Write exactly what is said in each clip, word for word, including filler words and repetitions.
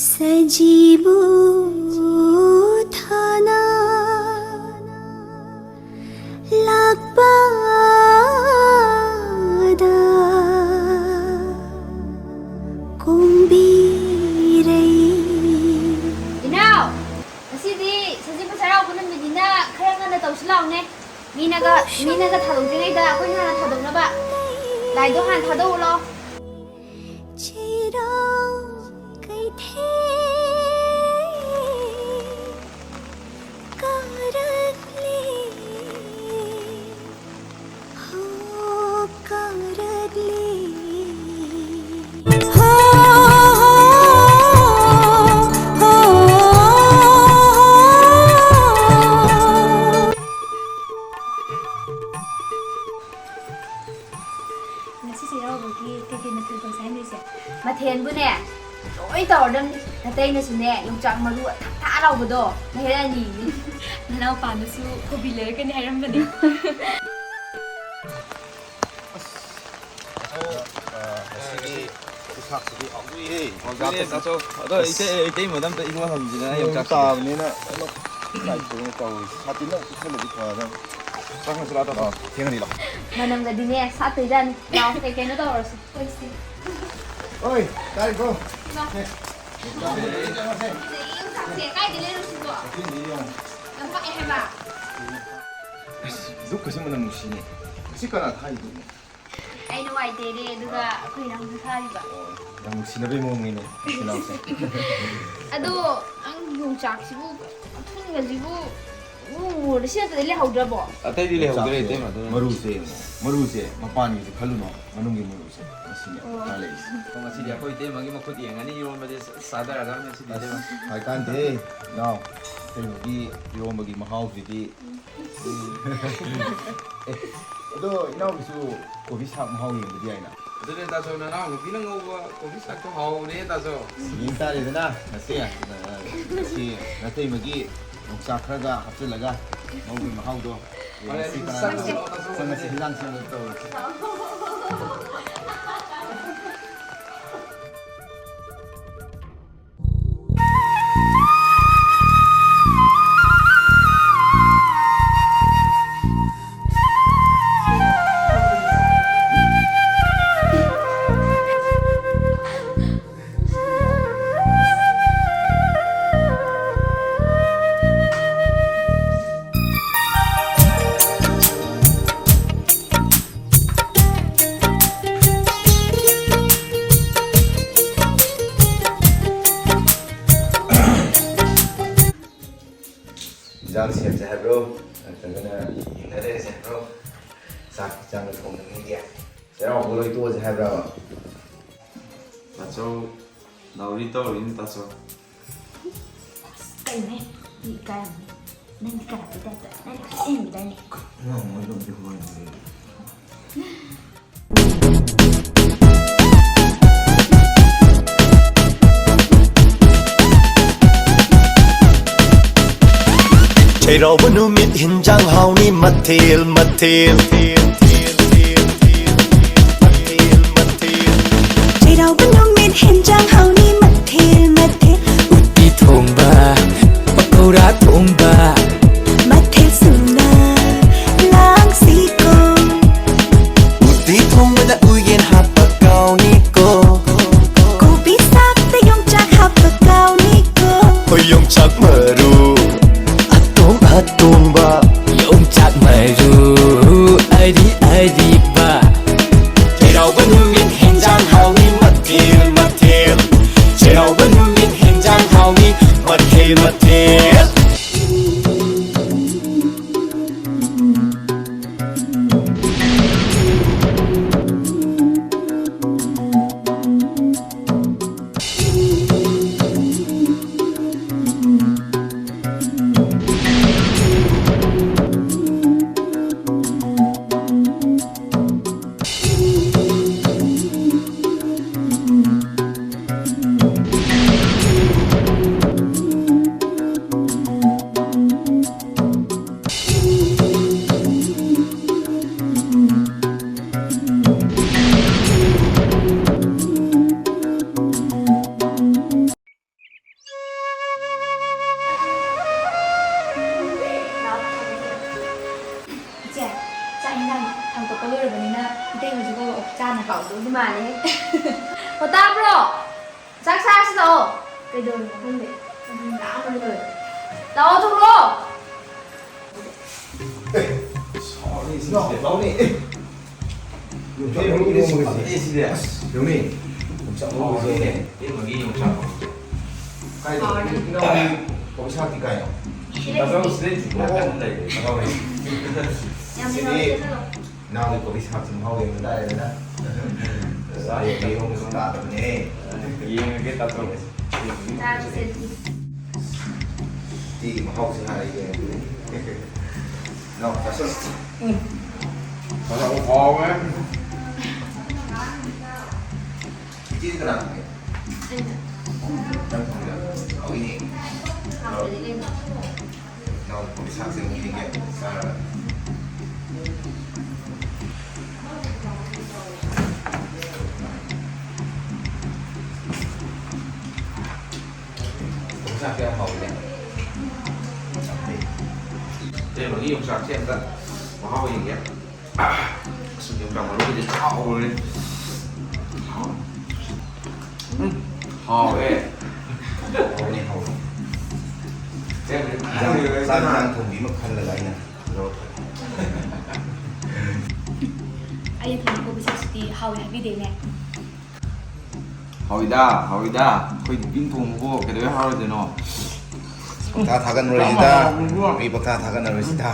ꯁꯖꯤꯕꯨ ꯊꯥꯅ ꯂꯥꯛꯄꯗ ꯀꯣꯝꯕꯤꯔꯩ꯫ ꯏꯅꯥꯎ, ꯉꯁꯤꯗꯤ ꯁꯖꯤꯕꯨ ꯆꯩꯔꯥꯎꯕ ꯅꯨꯃꯤꯠꯅꯤꯅ ꯈꯔ ꯉꯟꯅ ꯇꯧꯁꯤ ꯂꯥꯎꯅꯦ꯫ ꯃꯤꯅꯒ, ꯃꯤꯅꯒ ꯊꯥꯗꯣꯛꯇ꯭ꯔꯤꯉꯩꯗ ꯑꯩꯈꯣꯏꯅ ꯍꯥꯟꯅ ꯊꯥꯗꯣꯛꯅꯕ꯫ ꯂꯥꯏꯗꯣ ꯍꯥꯟꯅ ꯊꯥꯗꯣꯛꯎ ꯂꯥꯎ꯫ ꯆꯩꯔꯥꯎ ꯀꯩꯊꯦꯜ ꯀꯥꯔꯛꯂꯦ, ꯍꯣ ꯀꯥꯔꯛꯂꯦ꯫ ꯍꯣ, ꯍꯣ, ꯍꯣ, ꯍꯣ꯫ ꯉꯁꯤ ꯆꯩꯔꯥꯎꯕꯒꯤ ꯀꯩꯀꯩ ꯃꯊꯦꯜ ꯇꯧꯁꯦ ꯍꯥꯏꯅꯣ ꯏꯆꯦ? ꯃꯊꯦꯜꯕꯨꯅꯦ, ꯂꯣꯏ ꯇꯧꯔꯗꯝꯅꯤ꯫ ꯅꯇꯩꯅꯁꯨꯅꯦ, ꯌꯣꯡꯆꯥꯛ ꯃꯔꯨ ꯑꯊꯥ ꯊꯥ ꯂꯥꯎꯕꯗꯣ ꯂꯩꯔꯛꯑꯅꯤ꯫ ꯅꯅꯥꯎꯄꯥꯅꯁꯨ ꯀꯣꯕꯤ ꯂꯩꯔꯛꯀꯅꯤ ꯍꯥꯏꯔꯝꯕꯅꯦ꯫ ꯑꯁ, ꯑ, ꯉꯁꯤꯒꯤ ꯎꯁꯥꯛꯁꯤꯗꯤ ꯍꯥꯎꯗꯣꯏꯍꯦ꯫ ꯑꯗꯨꯅꯦ, ꯇꯥꯆꯧ꯫ ꯑꯗꯣ ꯑꯁ꯫ ꯏꯇꯩ, ꯏꯇꯩꯃꯗ ꯑꯝꯇ ꯏꯔꯣꯜꯍꯟꯁꯤꯗꯅ, ꯅꯣꯡ ꯌꯣꯡꯆꯥꯛꯁꯤꯗꯤ꯫ ꯇꯥꯕꯅꯤꯅ ꯂꯣꯏ ꯀꯥꯏꯊꯣꯛꯑꯦ ꯇꯧꯔꯤꯁꯦ꯫ ꯁꯥꯇꯤꯟꯗ ꯑꯃꯨꯛ ꯀꯨꯞꯁꯜꯂꯗꯤ ꯐꯗꯧꯅꯤ꯫ ꯆꯪꯉꯁꯤ ꯂꯥꯛꯑꯣ, ꯇꯥꯆꯧ꯫ ꯊꯦꯡꯉꯅꯤ ꯂꯥꯛꯑꯣ꯫ ꯃꯅꯝꯒꯗꯤꯅꯦ, ꯁꯥꯠꯇꯣꯏꯖꯥꯠꯅꯤ꯫ ꯂꯥꯛꯑꯣ, ꯀꯩ ꯀꯩꯅꯣ ꯇꯧꯔꯁꯤ꯫ ꯍꯣꯏ, ꯁꯦ꯫ ꯑꯣꯏ, ꯇꯥꯏꯀꯣ? ꯏꯃꯥ꯫ ꯁꯦ꯫ ꯌꯣꯡꯆꯥꯛꯁꯦ ꯂꯩꯔ ꯆꯪꯉꯁꯦ꯫ ꯀꯥꯏꯗꯩ ꯌꯣꯡꯆꯥꯛꯁꯦ? ꯀꯥꯏꯗꯩ ꯂꯩꯔꯨꯁꯤꯕꯣ? ꯀꯩꯊꯦꯜꯗꯩ ꯌꯦꯡꯉꯣ꯫ ꯌꯥꯝ ꯄꯛꯑꯦ ꯍꯥꯏꯕ꯫ ꯑꯁ, ꯙꯨꯞꯀꯁꯦ ꯃꯅꯝ ꯅꯨꯡꯁꯤꯅꯦ꯫ ꯁꯤ ꯀꯅꯥ ꯊꯥꯛꯏꯅꯣ? ꯑꯩꯅ ꯋꯥꯏ ꯇꯩꯔꯦ, ꯑꯗꯨꯒ ꯑꯩꯈꯣꯏ ꯏꯅꯥꯎꯅ ꯊꯥꯔꯤꯕ꯫ ꯑꯣ, ꯌꯥꯝ ꯅꯨꯡꯁꯤꯅꯕꯩ ꯃꯑꯣꯡꯅꯤꯅꯦ, ꯏꯆꯤꯜ ꯏꯅꯥꯎꯁꯦ꯫ ꯑꯗꯣ ꯅꯪ ꯌꯣꯡꯆꯥꯛꯁꯤꯕꯨ, ꯑꯊꯨꯟꯕꯁꯤꯕꯨ, ꯎ, ꯁꯤ ꯅꯠꯇꯗꯤ ꯂꯩꯍꯧꯗ꯭ꯔꯕꯣ? ꯑꯇꯩꯗꯤ ꯂꯩꯍꯧꯗ꯭ꯔꯦ, ꯌꯣꯡꯆꯥꯛꯁꯦ ꯏꯇꯩꯃ, ꯑꯗꯨꯅ꯫ ꯃꯔꯨꯁꯦ ꯌꯦꯡꯉꯣ, ꯃꯔꯨꯁꯦ, ꯃꯄꯥꯟꯒꯤꯁꯦ ꯈꯜꯂꯨꯅꯣ, ꯃꯅꯨꯡꯒꯤ ꯃꯔꯨꯁꯦ, ꯃꯁꯤꯅꯦ ꯑꯣ꯫ ꯃꯈꯥ ꯂꯩꯔꯤꯁꯦ꯫ ꯉꯁꯤꯗꯤ ꯑꯩꯈꯣꯏ ꯏꯇꯩꯃꯒꯤ ꯃꯈꯨꯠ ꯌꯦꯡꯉꯅꯤ, ꯏꯔꯣꯟꯕꯁꯦ ꯆꯥꯊꯔꯗꯕꯅꯤ ꯉꯁꯤꯗꯤ, ꯏꯇꯩꯃ꯫ ꯑꯁ, ꯍꯥꯏꯀꯥꯟꯗꯦ, ꯏꯅꯥꯎ, ꯏꯇꯩꯃꯒꯤ ꯏꯔꯣꯟꯕꯒꯤ ꯃꯍꯥꯎꯁꯤꯗꯤ꯫ ꯎꯝ꯫ ꯑꯦ, ꯑꯗꯣ ꯏꯅꯥꯎꯒꯤꯁꯨ ꯀꯣꯕꯤ ꯁꯥꯛ ꯃꯍꯥꯎ ꯌꯦꯡꯕꯗꯤ ꯌꯥꯏꯅ꯫ ꯑꯗꯨꯅꯦ ꯇꯥꯆꯧ, ꯅꯅꯥꯎ ꯅꯨꯄꯤꯅ ꯉꯧꯕ ꯀꯣꯕꯤ ꯁꯥꯛꯇꯣ ꯍꯥꯎꯕꯅꯦ ꯇꯥꯆꯧ꯫ ꯌꯦꯡ ꯇꯥꯔꯦꯗꯅ, ꯉꯁꯤ, ꯉꯁꯤ ꯅꯇꯩꯃꯒꯤ ꯌꯣꯡꯆꯥꯛ ꯈꯔꯒ ꯍꯥꯞꯆꯤꯜꯂꯒ ꯉꯧꯕꯒꯤ ꯃꯍꯥꯎꯗꯣ ꯍꯣꯔꯦꯟ ꯌꯦꯡꯉꯁꯤ꯫ ꯀꯅꯥ ꯆꯪꯉꯁꯤ ꯀꯅꯥ ꯂꯥꯛꯑꯣ, ꯇꯥꯆꯧ꯫ ꯆꯪꯉꯁꯤ, ꯍꯤꯟꯖꯥꯡ ꯁꯦꯝꯕ ꯇꯧꯔꯁꯤ꯫ ꯆꯥꯛ ꯁꯦꯝꯁꯦ ꯍꯥꯏꯕ꯭ꯔꯣ? ꯅꯠꯇ꯭ꯔꯒꯅ ꯌꯦꯡꯅ ꯂꯩꯔꯁꯦ ꯍꯥꯏꯕ꯭ꯔꯣ? ꯆꯥꯛ ꯆꯥꯅ ꯊꯣꯡꯅꯉꯩꯒꯤ ꯆꯩꯔꯥꯎꯕ ꯂꯣꯏ ꯇꯣꯛꯑꯁꯦ ꯍꯥꯏꯕ꯭ꯔꯕ? ꯇꯥꯆꯧ, ꯅꯥꯎꯔꯤ ꯇꯧꯔꯤꯅꯤ ꯇꯥꯆꯧ꯫ ꯑꯁ, ꯀꯩꯅꯣꯍꯦ? ꯃꯤ ꯏꯀꯥꯏꯔꯝꯅꯤ꯫ ꯅꯪꯗꯤ ꯀꯔꯝꯕꯩ ꯇꯥꯏꯞꯇ? ꯅꯪꯗꯤ ꯑꯁꯦꯡꯕꯗꯥꯏꯅꯦ꯫ ꯅꯪ ꯑꯃꯨꯛ ꯑꯗꯨꯝꯗꯤ ꯍꯣꯏꯅꯦ꯫ ꯆꯩꯔꯥꯎꯕ ꯅꯨꯃꯤꯠ ꯍꯤꯟꯖꯥꯡ ꯍꯥꯎꯅꯤ ꯃꯊꯦꯜ ꯃꯊꯦꯜ꯫ ꯆꯩꯔꯥꯎꯕ ꯅꯨꯃꯤꯠ ꯍꯤꯟꯖꯥꯡ ꯍꯥꯎꯅꯤ ꯃꯊꯦꯜ ꯃꯊꯦꯜ꯫ ꯎꯇꯤ ꯊꯣꯡꯕ, ꯄꯀꯧꯔꯥ ꯊꯣꯡꯕ꯫ ꯃꯊꯦꯜ ꯁꯨꯅ ꯂꯥꯡꯁꯤꯀꯣ꯫ ꯎꯇꯤ ꯊꯣꯡꯕꯗ ꯎꯌꯦꯟ ꯍꯥꯞꯄ ꯀꯥꯎꯅꯤꯀꯣ꯫ ꯀꯣꯕꯤ ꯁꯥꯛꯇ ꯌꯣꯡꯆꯥꯛ ꯍꯥꯞꯄ ꯀꯥꯎꯅꯤꯀꯣ꯫ ꯍꯣꯏ, ꯌꯣꯡꯆꯥꯛ ꯃꯔꯨ ꯑꯇꯣꯡ ꯑꯇꯣꯡꯕ꯫ ꯌꯣꯡꯆꯥꯛ ꯃꯔꯨ ꯑꯔꯤ ꯑꯔꯤꯕ꯫ ꯆꯩꯔꯥꯎꯕ ꯅꯨꯃꯤꯠ ꯍꯦꯟꯖꯥꯡ ꯍꯥꯎꯅꯤ ꯃꯊꯦꯜ ꯃꯊꯦꯜ꯫ ꯆꯩꯔꯥꯎꯕ ꯅꯨꯃꯤꯠ ꯍꯦꯟꯖꯥꯡ ꯍꯥꯎꯅꯤ ꯃꯊꯦꯜ ꯃꯊꯦꯜ꯫ ꯏꯆꯦ, ꯆꯥꯛ ꯏꯟꯖꯥꯡ ꯊꯥꯡꯗꯣꯛꯄ ꯂꯣꯏꯔꯕꯅꯤꯅ ꯏꯇꯩ ꯍꯣꯏꯁꯨ ꯀꯧꯔꯛꯑꯣ, ꯆꯥꯅꯕ꯫ ꯀꯥꯎꯗꯧꯗꯤ ꯃꯥꯜꯂꯦ꯫ ꯑꯣ, ꯇꯥꯕ꯭ꯔꯣ? ꯆꯥꯛ ꯆꯥꯔꯁꯤ ꯂꯥꯛꯑꯣ꯫ ꯀꯩꯗꯧꯔꯤꯅꯣ ꯈꯪꯗꯦ꯫ ꯂꯥꯛꯑꯝꯃꯅꯤ ꯂꯣꯏꯔꯦ꯫ ꯂꯥꯛꯑꯣ, ꯊꯣꯛꯂꯛꯑꯣ꯫ ꯁꯥꯎꯔꯦ ꯁꯤꯗꯤ꯫ ꯂꯥꯎꯅꯦ꯫ ꯌꯣꯡꯆꯥꯛ ꯃꯔꯨ ꯏꯔꯣꯝꯕꯒꯁꯦ꯫ ꯐꯖꯩ ꯁꯤꯗꯤ꯫ ꯑꯁ, ꯌꯦꯡꯉꯨꯅꯦ꯫ ꯌꯣꯡꯆꯥꯛ ꯃꯔꯨꯁꯦ꯫ ꯍꯥꯎꯔꯦꯅꯦ꯫ ꯏꯇꯩꯃꯒꯤ ꯌꯣꯡꯆꯥꯛ ꯃꯔꯨꯁꯦ꯫ ꯀꯥꯏꯗ? ꯍꯥꯎꯔꯦ꯫ ꯏꯅꯥꯎꯒꯤ ꯄꯩꯁꯥꯗꯤ ꯀꯥꯏꯅꯣ? ꯇꯥꯆꯧ, ꯁꯤꯗꯩ ꯅꯥꯀꯟꯗ ꯂꯩꯔꯦ꯫ ꯃꯍꯥꯎ ꯂꯩ꯫ ꯌꯥꯝ ꯁꯤꯗꯤ ꯍꯥꯎꯋꯦ, ꯆꯠꯂꯣ꯫ ꯏꯅꯥꯎꯒꯤ ꯀꯣꯕꯤ ꯁꯥꯛꯁꯤ ꯃꯍꯥꯎ ꯌꯦꯡꯕ ꯇꯥꯔꯦꯗꯅ꯫ ꯆꯥꯛ ꯌꯦꯔꯨꯝꯁꯨ ꯇꯥꯗꯕꯅꯦ꯫ ꯌꯦꯡꯉꯒꯦ, ꯇꯥꯆꯧ꯫ ꯆꯥꯔꯁꯦ ꯑꯗꯨꯗꯤ꯫ ꯎꯇꯤꯒꯤ ꯃꯍꯥꯎꯁꯤ ꯍꯥꯟꯅ ꯌꯦꯡꯉꯒꯦ꯫ ꯏꯅꯥꯎ, ꯆꯥꯁꯤꯜꯂꯨ꯫ ꯎꯝ꯫ ꯐꯖꯅ ꯍꯥꯎꯋꯦ꯫ ꯏꯆꯦꯗꯤ ꯀꯅꯥ ꯊꯣꯡꯒꯦ? ꯑꯩꯅ꯫ ꯅꯪ ꯊꯣꯡꯉꯤꯔꯣ? ꯍꯥꯎꯏꯅꯦ꯫ ꯍꯥꯎꯇ꯭ꯔꯗꯤ ꯀꯩꯅꯣ? ꯏꯅꯥꯎ ꯀꯣꯕꯤ ꯁꯥꯛꯁꯦ ꯑꯃꯨꯛ ꯌꯦꯡꯒꯦ, ꯆꯥꯔꯒ꯫ ꯀꯣꯕꯤ ꯁꯥꯛꯁꯦ ꯌꯥꯝ ꯍꯥꯎꯋꯤꯅꯦ꯫ ꯌꯥꯝ ꯐꯩ꯫ ꯏꯇꯩꯃꯒꯤ ꯌꯣꯡꯆꯥꯛꯁꯦ ꯑꯝꯇ ꯃꯍꯥꯎ ꯌꯦꯡꯒꯦ꯫ ꯑꯁ, ꯌꯣꯡꯆꯥꯛ ꯃꯔꯨꯒꯤꯗꯤ ꯍꯥꯎꯔꯦ꯫ ꯎꯝ, ꯍꯥꯎꯋꯦ꯫ ꯍꯥꯎꯅꯤ, ꯍꯥꯎꯅꯤ꯫ ꯆꯥꯛ ꯏꯟꯁꯥꯡ ꯊꯣꯡꯕꯤ ꯑꯃ ꯈꯜꯂꯒ ꯑꯩꯅ ꯂꯧꯔꯛꯄꯅꯤ꯫ ꯑꯩꯅ ꯊꯣꯡꯕ ꯀꯣꯕꯤ ꯁꯥꯛꯁꯤꯗꯤ ꯍꯥꯎꯋꯦ ꯍꯥꯏꯕꯤꯗꯦꯅꯦ꯫ ꯍꯥꯎꯏꯗ, ꯍꯥꯎꯏꯗ꯫ ꯑꯩꯈꯣꯏ ꯅꯨꯄꯤꯅ ꯊꯣꯡꯕꯕꯨ ꯀꯩꯗꯧꯕꯩ ꯍꯥꯎꯔꯣꯏꯗꯣꯏꯅꯣ? ꯄꯪꯊꯥ ꯊꯥꯒꯠꯅꯔꯣꯏꯁꯤꯗ꯫ ꯃꯤ ꯄꯪꯊꯥ ꯊꯥꯒꯠꯅꯔꯣꯏꯁꯤꯗ꯫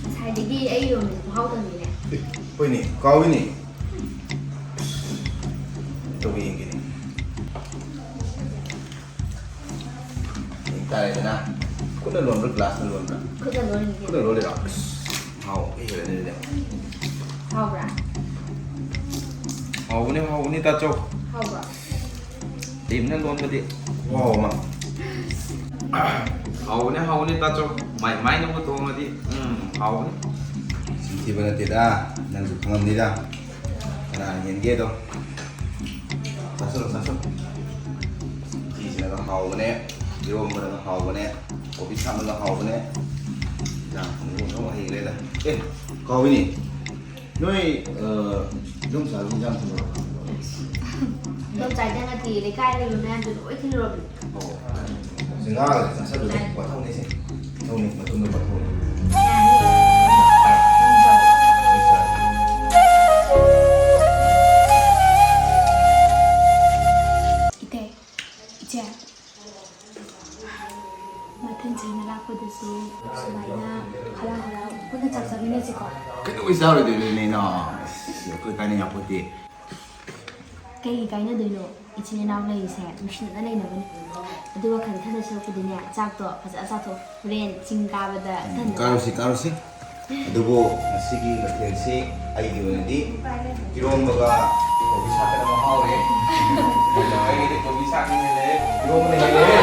ꯉꯁꯥꯏꯗꯒꯤ ꯑꯩ ꯏꯔꯣꯟꯕꯁꯦ ꯃꯍꯥꯎ ꯇꯪꯉꯤꯅꯦ꯫ ꯑꯦ, ꯍꯣꯏꯅꯦ, ꯀꯥꯎꯏꯅꯦ꯫ ꯇꯧꯒꯦ ꯌꯦꯡꯒꯦꯅꯦ꯫ ꯌꯦꯡ ꯇꯥꯔꯦꯗꯅ꯫ ꯈꯨꯠꯅ ꯂꯣꯟꯕ꯭ꯔꯥ, ꯒ꯭ꯂꯥꯁꯅ ꯂꯣꯟꯕ꯭ꯔꯥ? ꯈꯨꯠꯅ ꯂꯣꯟꯒꯦ꯫ ꯈꯨꯠꯅ ꯂꯣꯜꯂꯤꯔꯣ? ꯑꯁ, ꯍꯥꯎ, ꯑꯩ ꯍꯦꯜꯂꯅꯤ ꯑꯗꯨꯗꯤ꯫ ꯍꯥꯎꯕ꯭ꯔꯥ? ꯍꯥꯎꯕꯅꯦ, ꯍꯥꯎꯕꯅꯦ, ꯇꯥꯆꯧ꯫ ꯍꯥꯎꯕ꯭ꯔꯥ? ꯇꯦꯝꯅ ꯂꯣꯟꯕꯗꯤ ꯈꯨꯍꯥꯎ ꯑꯃ꯫ ꯍꯥꯎꯕꯅꯦ, ꯍꯥꯎꯕꯅꯦ, ꯇꯥꯆꯧ꯫ ꯃꯥꯏ ꯃꯥꯏꯅꯕꯨ ꯊꯣꯡꯉꯗꯤ, ꯎꯝ, ꯍꯥꯎꯕꯅꯦ꯫ ꯆꯤꯟ ꯊꯤꯕ ꯅꯠꯇꯦꯗ, ꯅꯪꯁꯨ ꯈꯪꯉꯝꯅꯤꯗ꯫ ꯀꯅꯥꯅ ꯍꯦꯟꯒꯦꯗꯣ? ꯆꯥꯁꯤꯜꯂꯣ, ꯆꯥꯁꯤꯜꯂꯣ꯫ ꯎꯇꯤꯁꯤꯅꯒ ꯍꯥꯎꯕꯅꯦ, ꯏꯔꯣꯝꯕꯅꯒ ꯍꯥꯎꯕꯅꯦ, ꯀꯣꯕꯤ ꯁꯥꯛꯅꯒ ꯍꯥꯎꯕꯅꯦ꯫ ꯏꯟꯖꯥꯡ ꯊꯣꯡꯕ ꯑꯃꯨꯛ ꯍꯩꯈ꯭ꯔꯦꯗ꯫ ꯑꯦ, ꯀꯥꯎꯏꯅꯦ꯫ ꯅꯣꯏ, ꯑ, ꯏꯗꯣꯝꯆꯥꯒꯤ ꯏꯟꯖꯥꯡ ꯊꯤꯜꯂꯨꯔꯕ? ꯏꯗꯣꯝꯆꯥ ꯏꯟꯖꯥꯡ ꯅꯠꯇꯤꯌꯦ, ꯂꯩꯀꯥꯏ ꯂꯩꯕ ꯃꯌꯥꯝꯗꯣ ꯂꯣꯏ ꯊꯤꯜꯂꯨꯔꯕꯅꯦ꯫ ꯑꯣ꯫ ꯆꯤꯡꯉꯥꯒꯁꯦ ꯆꯥꯁꯤꯜꯂꯨꯅꯦ, ꯋꯥꯊꯧꯅꯦꯁꯦ꯫ ꯏꯊꯧꯅꯦ, ꯃꯇꯨꯡꯗ ꯋꯥꯊꯧꯅꯦ꯫ ꯌꯥꯅꯤ꯫ ꯏꯇꯩ, ꯏꯆꯦ, ꯃꯊꯥ ꯅꯅꯥꯛꯄꯗꯁꯨ ꯁꯨꯃꯥꯏꯅ ꯍꯔꯥꯎ ꯍꯔꯥꯎ ꯄꯨꯟꯅ ꯆꯥꯛ ꯆꯥꯃꯤꯟꯅꯁꯤꯀꯣ꯫ ꯀꯩꯗꯧꯕꯩ ꯆꯥꯔꯣꯏꯗꯣꯏꯅꯣ ꯏꯅꯥꯎ? ꯑꯁ, ꯑꯩꯈꯣꯏ ꯀꯥꯏꯅ ꯌꯥꯄꯣꯠꯇꯦ꯫ ꯀꯩꯒꯤ ꯀꯥꯏꯅꯗꯣꯏꯅꯣ? ꯏꯆꯤꯟ ꯏꯅꯥꯎ ꯂꯩꯔꯤꯁꯦ ꯅꯨꯡꯁꯤꯅꯅ ꯂꯩꯅꯕꯅꯤ꯫ ꯑꯗꯨ ꯋꯥꯈꯜ ꯈꯟꯗ ꯁꯔꯨꯛꯄꯨꯗꯤꯅꯦ, ꯆꯥꯛꯇꯣ ꯐꯖꯅ ꯆꯥꯊꯣꯛ꯫ ꯍꯣꯔꯦꯟ ꯆꯤꯡ ꯀꯥꯕꯗ ꯊꯟꯅꯕ꯫ ꯀꯥꯔꯨꯁꯤ, ꯀꯥꯔꯨꯁꯤ꯫ ꯑꯗꯨꯕꯨ ꯉꯁꯤꯒꯤ ꯃꯊꯦꯜꯁꯤ ꯑꯩꯒꯤ ꯑꯣꯏꯅꯗꯤ ꯏꯔꯣꯝꯕꯒ ꯀꯣꯕꯤ ꯁꯥꯛꯀꯅ ꯃꯍꯥꯎꯔꯦ꯫ ꯑꯩꯒꯤꯗꯤ ꯀꯣꯕꯤ ꯁꯥꯛꯅ ꯍꯦꯜꯂꯦ꯫ ꯏꯔꯣꯝꯕꯅ ꯍꯦꯜꯂꯦ꯫